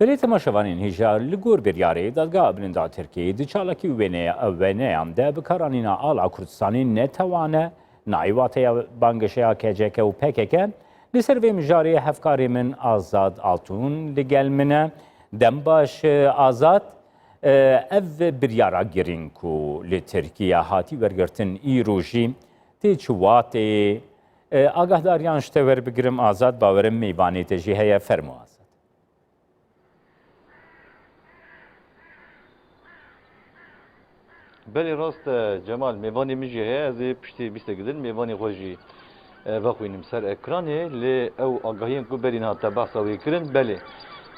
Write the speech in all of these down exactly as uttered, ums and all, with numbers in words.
Belê temaşevanên hêja, li gor biryarê Dadgeha Bilind a Tirkiyeyê di çalakî û wêneya, wêneyan de bikaranîna ala Kurdistanê netewan e, nayê wateya bangişeya K C K û P K K. Li ser vê mijarê hevkarê min Azad Altun li gel min e. Dem baş, e, Azad. E, ev biryara girîng ku li Tirkiye hatî wergirtin îro jî tê çi wateyê? E, agahdariyan ji te werbigirim Azad, bawerim mêvanê te jî heye. Fermo Azad. Belê rast e Cemal, mêvanê min jî heye, ez ê piştî bîstek din mêvanê xwe jî, e, vexwînim ser ekranê, lê ew agahiyên ku berî niha te behsa wê kirin, belê.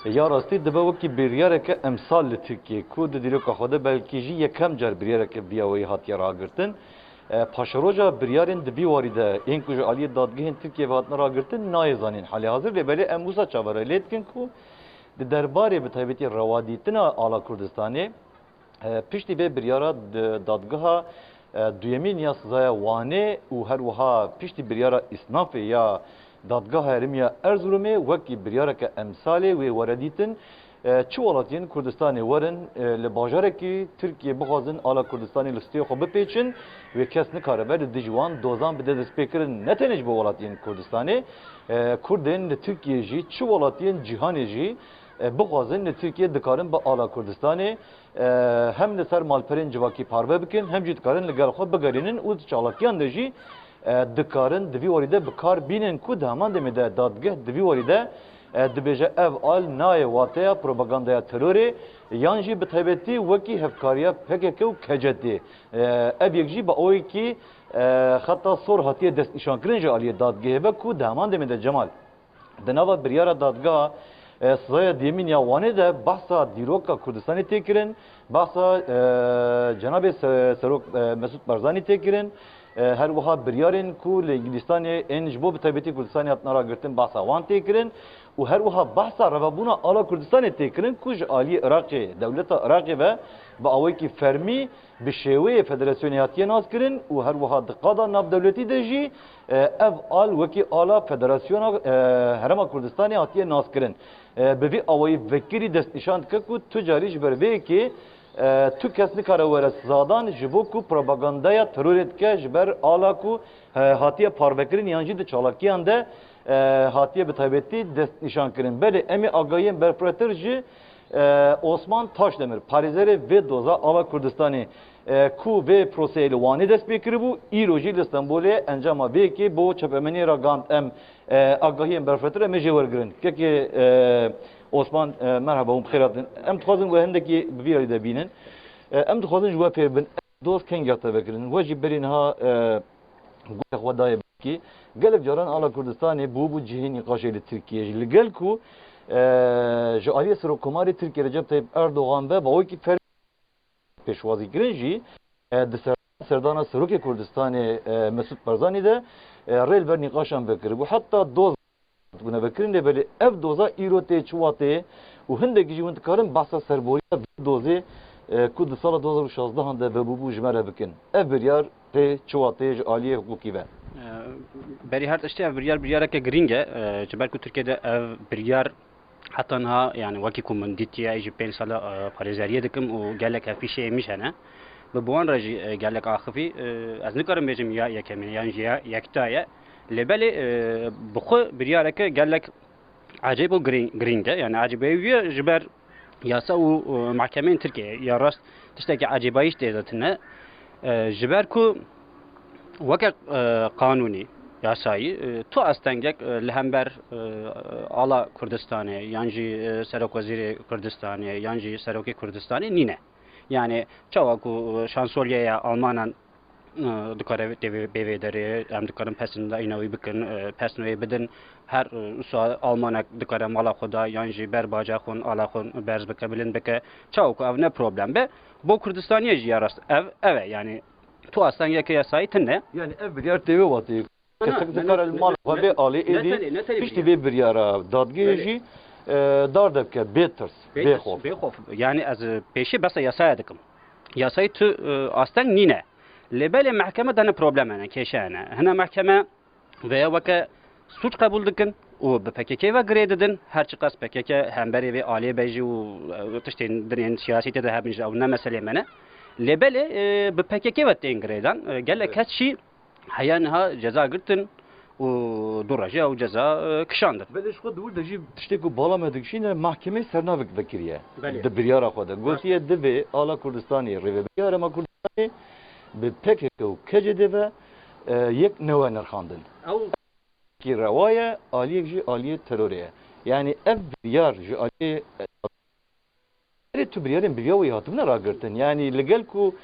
Ya rastî dibe wekî biryareke emsal li Tirkiyê, ku di dîroka xwe de belkî jî yekem car biryareke vî awayî hatiye ragirtin. E, paşeroja biryarên di vî warî de ên ku ji aliyê dadgehên Tirkiyê ve hatine ragirtin nayê zanîn halê hazir, lê belê em wisa çaverê lê dikin ku di derbarê bi taybetî rewadîtina ala Kurdistanê, e, piştî vê biryara di dadgeha, e, duyemîn ya sizaya Wanê û her wiha piştî biryara îsnafê ya Dadgeha Herêmî ya Erzurumê wekî biryareke emsalê wê were dîtin, e, çi welatiyên Kurdistanê werin, e, li bajarekî Tirkiyê bixwazin ala Kurdistanê li stûyê xwe bipêçin, wê kes nikaribe li dijî wan dozan bide destpêkirin. Ne tenê ji bo welatiyên Kurdistanê, e, Kurdên li Tirkiyê jî, çi welatiyên cîhanê jî, e, bixwazin li Tirkiyê dikarin bi ala Kurdistanê, e, hem li ser malperên civakî parve bikin, hem jî dikarin li gel xwe bigerînin û di çalakiyan de jî, e, dikarin di vî warî de bi kar bînin ku di heman demê de dadgeh di vî warî de, e, dibêje ev al nayê wateya propagandaya terorê yan jî bi taybetî wekî hevkariya P K K û K C T. E, ev yek jî bi awekî, e, xeta sor hatiye destnîşankirin ji aliyê dadgehê ve ku di heman demê de Cemal. Di nava biryara dadgeha, e, sizaya duyemîn ya Wanê de behsa dîroka Kurdistanê tê kirin, behsa, e, cenabê se-, serok, e, Mesûd Barzanî tê kirin, e, her wiha biryarên ku li Îngilîstanê ên ji bo bi taybetî Kurdistanê hatine ragirtin behsa wan tê kirin û her wiha behsa revebûna ala Kurdistanê tê kirin ku ji aliyê Iraqê, dewleta Iraqê ve bi awekî fermî bi şêweyê federasyonê hatiye naskirin û her wiha di qada navdewletî de jî, e, ev al wekî ala federasyona, e, Herêma Kurdistanê hatiye naskirin. E, bi vî awayî vekirî destnîşan dike ku tu carî ji ber vê yekê, e, tu kes nikare were sizadan ji bo ku propagandaya terorê dike ji ber ala ku, e, hatiye parvekirin yan jî di çalakiyan de, e, hatiye bi taybetî destnîşan kirin. Belê em ê agahiyên berfirehtir ji, e, Osman Taşdemir, parêzerê vê doza ala Kurdistanê, e, ku vê proseyê li Wanê dest pê kiribû, îro jî li Stenbolê encama vê yekê bo çapemeniyê ragihand. Em, e, agahiyên berfirehtir em ê jê wergirin. Kekê, e, Osman, e, merheba, hûn bi xêr hatin. Em dixwazin we hindekî bi vî alî de bînin. E, em dixwazin ji we fêr bin. Doz kengî hate vekirin? We jî berî niha, e, guhê xwe dayê belkî. Gelek caran ala Kurdistanê bûbû cihê nîqaşê li Tirkiyê jî. Li gel ku, e, ji aliyê Serokkomarê Tirkiyê Recep Tayyip Erdogan ve bi awekî fermî pêşwazîkirin jî, e, di ser-, serdana Serokê Kurdistanê, e, Mesûd Barzanî de, e, rê li ber nîqaşan vekiribû. Heta doz bûne vekirin, lê belê ev doza îro tê çi wateyê û hindekî jî hûn dikarin behsa serboriya vê dozê, e, ku di sala du hazar û şazdehan de vebûbû ji me re bikin. Ev biryar tê çi wateyê ji aliyê hiqûqî ve? E, berî her tiştî ev biryar biryareke girîng e. E, ji ber ku Tirkiye de ev biryar heta niha, yani wekî ku min dîtiye, ez jî pênc sala, e, parêzeriyê dikim û gelek hevpîşeyê min jî hene. Bi bi wan re jî, e, gelek axifî, e, ez nikarim bêjim ya yekemîn e, yan jî ya yekta ye. Lê belê, e, bi xwe biryareke gelek ecêb û girîng, girîng e. Yani ecêbeyê wî ye ji ber yasa û, e, mehkemeyên Tirkiyeyê. Ya rast tiştekî ecêbayî jî tê de tune. E, ji ber ku weke, e, qanûnî, yasayî, e, tu astengek, e, li hember, e, ala Kurdistanê, yan jî, e, serokwezîrê Kurdistanê, yan jî serokê Kurdistanê nîne. Yani çawa ku, e, şansoliyeya Almanan, e, dikare tê vê, bê vê derê, em dikarin pesnda îna wî bikin, e, pesna wê bidin. Her, e, wisa Almanek dikare mala xwe da, yan jî ber baca xwe, ala xwe berz bike, bilind bike. Çawa ku ev ne problem be, bo Kurdistaniyê jî ya rast ev, ev e. Yani tu astengeke yasayî tune. Yani ev biryar tê wê wateyê. Kesek dikare li mal xwe bê alê êdî piştî vê biryara dadgehê jî, e, dar de bike, bê tirs, bê xof. Bê xof. Yani ez, e, pêşî behsa yasaya dikim. Yasayî tu, e, asteng nîne. Lê belê mehkeme de ne problem hene, kêşe hene. Hine mehkeme veya weke sûc qebûl dikin. û bi P K K ve girê didin. Her çiqas P K K hemberê vê aliyê be jî û, e, tiştên din ên siyasî tê de hebin jî, ew ne meseleyê me ne. Lê belê, e, bi P K K ve tên girêdan. E, gelek Evet. kes jî heya niha ceza girtin û du roj ew ceza, e, kişandin. Belê ji xwe di wir de jî tiştê ku bala me dikişîne, mahkemê sernavek vekiriye. Belê. Di biryara xwe de. Rast. Gotiye divê Ala Kurdistanê, Rêveberiya Herêma Kurdistanê bi P K K û K C D ve, e, yek newe nirxandin. Ew Kî rewa ye, aliyek jî aliyê terorê ye. Yanî ev biryar ji aliyê, e, Erê tu biryarên bi vîya wê hatibine ragirtin. Yanî li gel ku,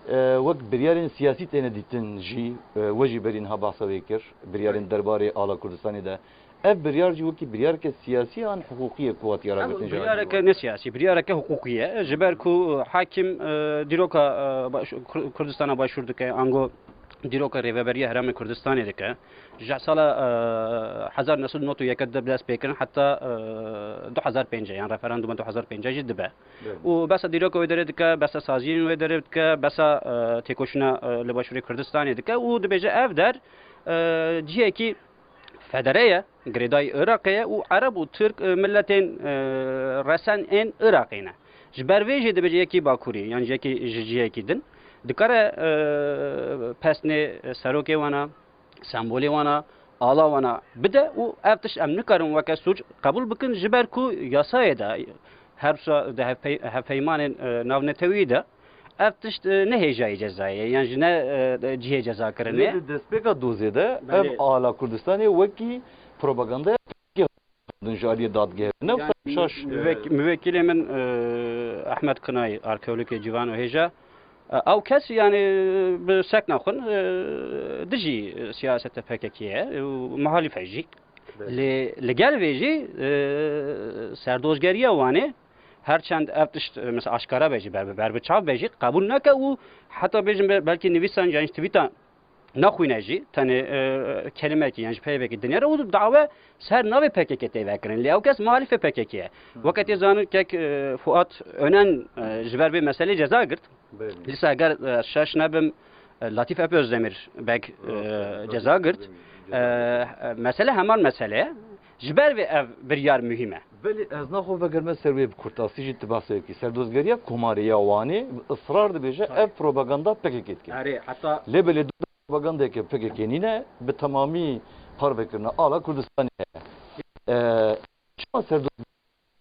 e, wek biryarên siyasî têne dîtin jî, e, we jî berî niha behsa wê kir, biryarên derbarê Ala Kurdistanê de. Ev biryar jî wekî biryareke siyasî an hiqûqî ye ku hatiye Ev ragirtin ji aliyê biryareke we? Ne siyasî, biryareke hiqûqî ye. Ji ber ku hakim, e, dîroka, e, baş-, Kur-, Kurdistana Başûr dike, ango dîroka Rêveberiya Herêmê Kurdistanê dike. Ji sala, e, hezar neh sed û nod û yek de dest pê kirin heta, e, du hezar pênc, yan referanduma du hezar pênc jî dibe. Evet. Û behsa dîroka wê derê dike, behsa saziyên wê derê dike, behsa, e, têkoşîna, e, li Başûrê Kurdistanê dike û dibêje ev der, e, cihekî federe ye, girêdayî Iraqê ye û Ereb û Tirk, e, miletên, e, resen ên Iraqê ne. Ji ber vê jî dibêje yekî Bakurî yan jî yekî ji cihekî din dikare, e, pesnê serokê wana, sembolê wana, ala wana bide û ev tişt em nikarin weke sûc qebûl bikin, ji ber ku yasayê de her wisa di hevpey-, hevpeymanên, e, navnetewî de ev tişt, e, ne hêjayî cezayê ye, yan jî ne, e, cihê cezakirinê. Lê di destpêka dozê de ev Belê. Ala Kurdistanê wekî propagandaya Tirkiyê din ji aliyê dadgehê. Ne wisa Yani, şaş. Müvek-, müvekkilê min, e, Ahmet Kınay, arkeologê ciwan û hêja, e, ew kes, yani, bi sekna xwe, e, dijî siyaseta P K K ye û muhalîf e jî. Belê. Lê li gel vê jî, e, serdozgeriya Wanê her çend ev tişt, e, mesela aşkara be jî, ber, ber bi çav be jî, qebûl nake û heta bêjin be-, belkî nivîsan, yani tweeta naxwîne jî, tenê, e, kelimekî, yani ji peyvekî dinêre û dawe ser navê P K K tê vekirin. Lê ew kes muhalîfê P K K ye. Hı. Weke tê zanin kek, e, Fuat Önen, e, ji ber vê meselê ceza girt. Belê. Dîsa eger, e, şaş nebim, e, Latîf Epözdemir beg, e, Rast e, ceza Latîf girt. Özdemir E, ceza girt. e, mesele heman mesele ye. Ji ber vê ev biryar muhîm e. Belê ez naxwe vegerme ser wê bi kurtasî jî tu behsê kî. Serdozgeriya Komarê ya Wanê bi israr dibêje Tabii. ev propaganda P K K dike. Erê, heta Lê belê propagandeke P K K nîne, bi temamî parvekirina ala Kurdistanê heye. E, çima serdozgeriya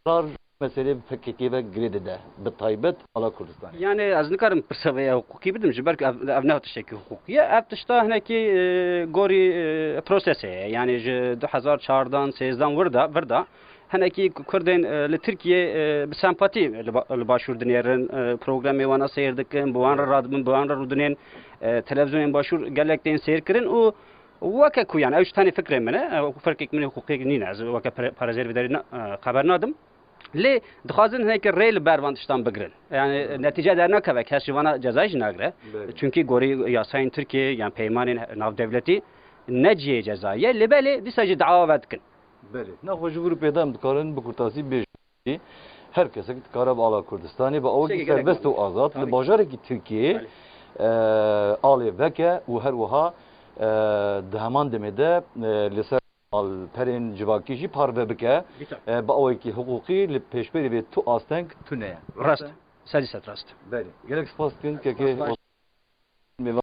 Karar meselê bi P K K ve girê dide, bi taybet ala Kurdistanê. Yani ez nikarim pirsa vê ya hiqûqî bidim, ji ber ku ev, ev ne tiştekî hiqûqî ye. Ev tişta hinekî, e, gorî, e, prosesê ye. Yani ji du hezar çardan, sêzdan wir de, vir de hinekî Kurdên, e, li Tirkiyê, e, bi sempatî li ba-, li Başûr dinêrin, e, programê wana seyr dikin, bi wan re radibin, bi wan re rûdinên, e, televîzyonên Başûr gelek tên seyr kirin û weke ku, yani, ew ji tenê fikrê min e, e, wekî fikrek min e, hiqûqek nîne, ez weke pare-, parêzer vê derê ne, e, xeber nadim. Lê dixwazin hinekî rê li ber van tiştan bigirin. Yani, Hı. netîce dernakeve, kes ji vana cezayê jî nagire. Belê. Çunkî gorî yasayên Tirkiyê yan peymanên navdewletî ne cihê cezayê ye. Lê belê dîsa jî dawa ve dikin. Belê. Naxwe ji vir û pê de em dikarin bi kurtasî bêjin. Her kesek dikare bi ala Kurdistanê, bi awekî Şekê gelek serbest û mezin. Azad li Tabii. bajarekî Tirkiyeyê, Belê. e, alê veke û her wiha, e, di heman demê de, e, li ser malperên civakî jî parve bike, Dîsa. e, bi awekî hiqûqî li pêşberî vê tu asteng tune ye. Rast. Rast e? Sedî sed rast. Belê. Gelek spas dikin, kekê Spas. Mêvan.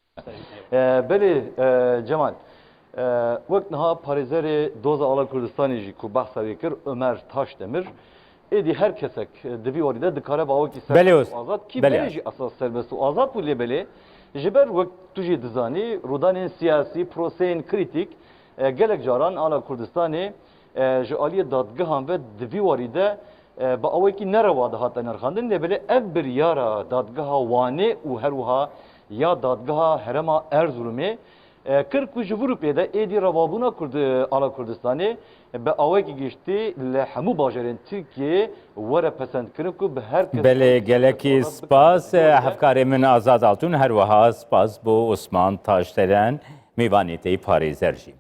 E, belê, e, Cemal, e, wek niha parêzerê Doza Ala Kurdistanê jî ku behsa wê kir, Ömer Taşdemir, êdî her kesek, e, di vî warî de dikare bi awekî Belê serbest û azad, kî belê. Belê jî esas serbest û azad bû, lê belê ji ber wek tu jî dizanî, rûdanên siyasî, proseyên krîtîk, e, gelek caran Ala Kurdistanê, e, ji aliyê dadgehan ve di vî warî de, e, bi awekî nerewa dihate nirxandin, lê belê ev biryara dadgeha Wanê û her wiha ya dadgeha herêma Erzurumê, e, kir ku ji vir û pê de êdî revabûna Kurd-, Ala Kurdistanê bi awekî giştî li hemû bajarên Tirkiyeyê were pesendkirin ku bi her kes Belê, gelekî spas, e, hevkarê min Azad Altun, her wiha spas bo Osman Taşdelen, mêvanê te yî parêzer jî.